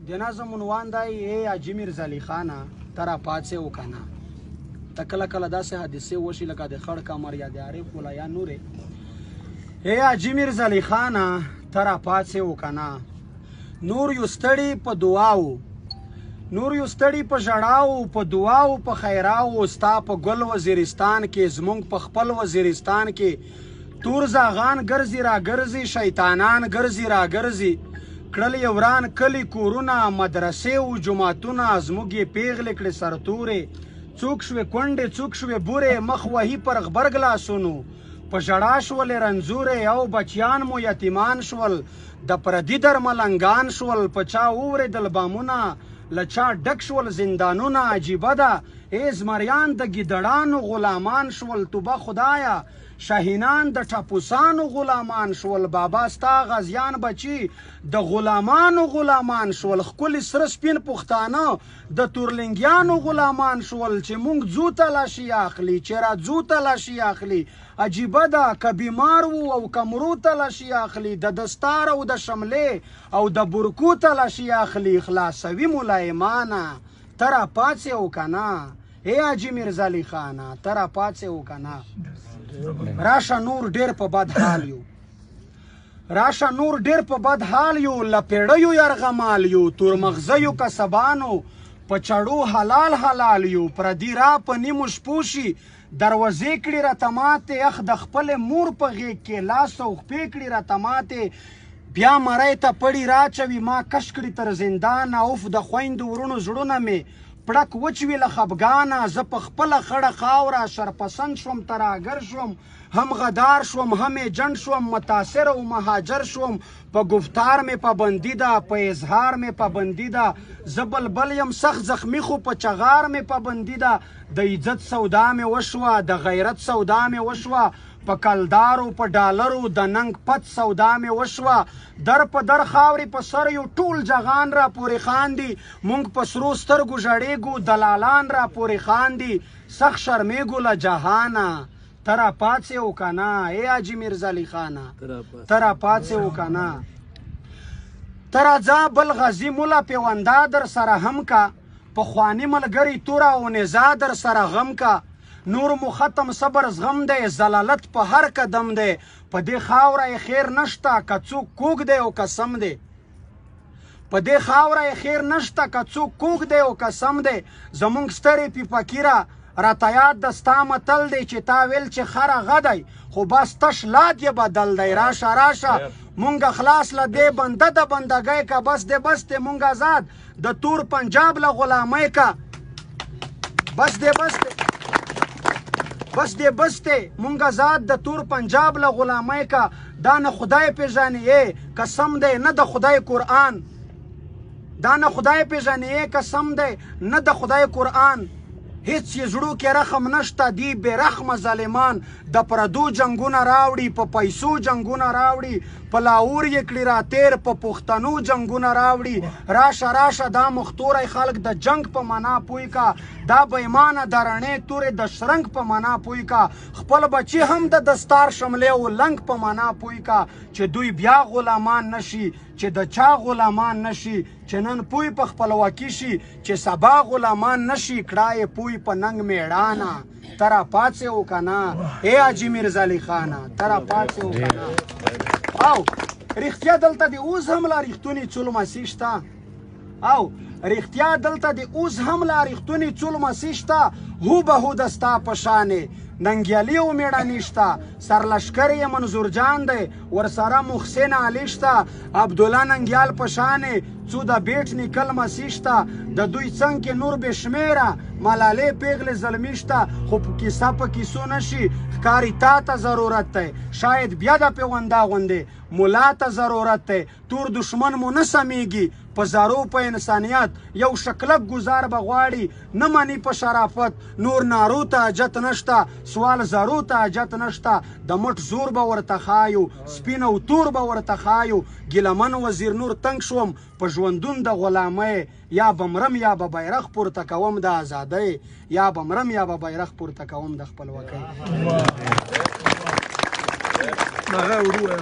د نظم عنوان دی ای حاجي میرزالي خانه ته راپاڅې او که نه؟ ته کله کله داسې حادثې وشي لکه د خړ کمر یا د عارف ولا یا نورې. ای حاجي میرزالي خانه ته راپاڅې او که نه؟ نور یو ستړي په دعاو، نور یو ستړي په ژړاو، په دعاو په خیراو، ستا په ګل وزیرستان کې، زمونږ په خپل وزیرستان کې تور زاغان ګرځي را ګرځي، شیطانان ګرځي را ګرځي، کړل یې وران کلي کورونه، مدرسې او جوماتونه، زموږ یې پیغلې کړې سرتورې، څوک شوې کونډې څوک شوې بورې، مخ وهي پر غبرګ لاسونو، په ژړا شولې رنځورې، او بچیان مو یتیمان شول، د پردي در ملنګان شول، په چا وورېدل بامونه، له چا ډک شول زندانونه، عجیبه ده ای زمریان د ګیدړانو غلامان شول، توبه خدایه شاهینان د ټاپوسانو غلامان شول، بابا ستا غازیان بچي د غلامانو غلامان شول، ښکلي سره سپین پښتانه د تورلنګیانو غلامان شول، چې مونږ ځو تلاشي اخلي، چې راځو تلاشي اخلي، عجیبه ده که بیمار وو او که مرو تلاشي اخلي، د دستار او د شملې او د برکو تلاشي اخلي، خلاصوي ملایمانه ته راپاڅې او که نه؟ ای حاجي میرزالي خانه ته راپاڅې او که نه؟ راشه نور ډېر په بد حال یو، راشه نور ډېر په بد حال یو، له پېړیو یرغمال یو، تورمغزیو کسبانو په چړو حلال حلال یو، پردي را په نیمو شپو شي دروازې کړي راته ماتې، اخ د خپلې مور په غېږ کې لاس او خپې کړي راته ماتې، بیا مرۍ ته پړي راچوي ما کش کړي تر زندانه، اوف د خویندو وروڼو زړونه مې پړک وچوي له خفګانه، زه په خپله خړه خاوره شرپسند شوم، تراګر شوم، هم غدار شوم هم ایجنټ شوم، متاثر او مهاجر شوم، په ګفتار مې پابندي ده، په اظهار مې پابندي ده، زه بلبل یم سخت زخمی خو په چغار مې پابندي ده، د عزت سودا مې وشوه، د غیرت سودا مې وشوه، په کلدارو په ډالرو د ننګ پت سودا مې وشوه، در په در خاورې په سر یو ټول جغان را پورې خاندي، مونږ په سرو سترګو ژړېږو دلالان را پورې خاندي، سخت شرمېږو له جهانه ته راپاڅې او که نه؟ ای حاجي میرزالي خانه ته راپاڅې او که نه؟ ته راځه بل غازي مولا پیوندا در سره هم کا، پخواني ملګري توره او نزا در سره غم کا، نور مو ختم صبر زغم دی، ضلالت په هر قدم دی، په دې خاوره یې خیر نشته که څوک کوږ دی او که سم دی، په دې خاوره یې خیر نشته که څوک کوږ دی او که سم دی، زمونږ سترې پیپکیره راته یاد د ستا متل دی، چې تا ویل چې خره غه دی خو بس تش لاد یې بدل دی، راشه راشه مونږ خلاص له دې بنده د بندګۍ که، بس دې بس دی مونږ آزاد د تور پنجاب له غلامۍ که، بس دې بس دی بس دې بس دی مونږ آزاد د تور پنجاب له غلامۍ که، دا نه خدای پېژنې قسم دی نه د خدای قرآن، دا نه خدای پېژنې قسم دی نه د خدای قرآن، هیڅ یې زړو کې رحم نشته دی بې رحمه ظالمان، د پردو جنګونه راوړي په پیسو جنګونه راوړي، په لاهور یې کړي را تېر په پښتنو جنګونه راوړي، راشه راشه دا مختوری خلک د جنګ په معنا پوی کا، دا بېمانه د رڼې تورې د شرنګ په معنا پوی کا، خپل بچي هم د دستار شملې او لنګ په معنا پوی کا، چې دوی بیا غلامان نشي، چې د چا غلامان نشي، چې نن پوی په خپلواکي شي، چې سبا غلامان نشي، کړه یې پوی په ننګ مېړانه ته راپاڅې او که نه؟ ای حاجي میرزالي خانه ته راپاڅې او که نه؟ او رښتیا دلته د اوس هم لا رښتوني څو لمسي شته، او رښتیا دلته د اوس هم لا رښتوني څو لمسي شته، هو به هو د ستا په شانې ننګیالي او مېړني شته، سرلښکر یې منظور جان دی ورسره محسن علي شته، عبدالله ننګیال په شانې څو د بیټ نیکه لمسي شته، د دوی څنګ کې نور بې شمېره ملالې پیغلې زلمي شته، خو په کیسه په کیسو نه شي ښکاري تا ته ضرورت دی، شاید بیا د پیوندا غوندې ملا ته ضرورت دی، تور دښمن مو نه سمېږي په زارو په انسانیت، یو شکلک ګزار به غواړي نه مني په شرافت، نور نارو ته حاجت نشته سوال زارو ته حاجت نشته، د مټ زور به ورته ښایو سپین او تور به ورته ښایو، ګیله من وزیر نور تنګ شوم په ژوندون د غلامۍ، یا به مرم یا به بیرغ پورته کوم د ازادۍ، یا به مرم یا به بیرغ پورته کوم د خپلواکۍ. هغه وروره.